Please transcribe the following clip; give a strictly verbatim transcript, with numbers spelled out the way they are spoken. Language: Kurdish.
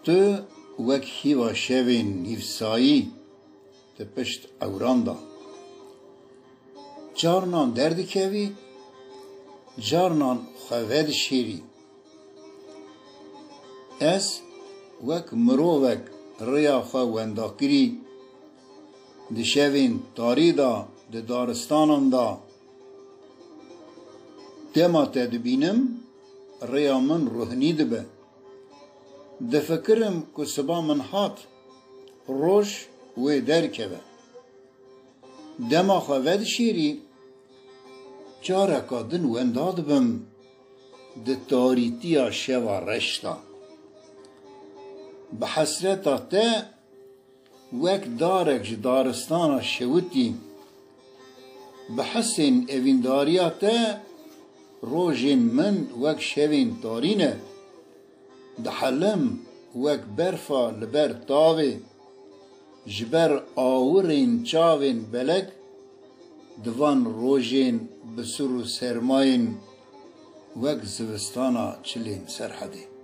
Tu wek hîva şevên hîvsayî di pişt ewran de. Carinan derdikevî, carinan xwe vedişêrî. Ez wek mirovek rêya xwe wenda kirî, di şevên tarî de, di daristanan de. Dema te dibînim, rêya min ruhnî dibe. Difikirim ku siba min hat, roj wê derkeve. Dema xwe vedişêrî, careka din wenda dibim di tarîtiya şeva reş de. Bi hesreta te wek darek ji daristana şewitî. Bi hisên evîndariya te rojên min wek şevên tarî ne. Dihelim wek berfa li ber tavê, ji ber awirên çavên belek, di van rojên bi sur û sermayên wek zivistana çilên Serhedê.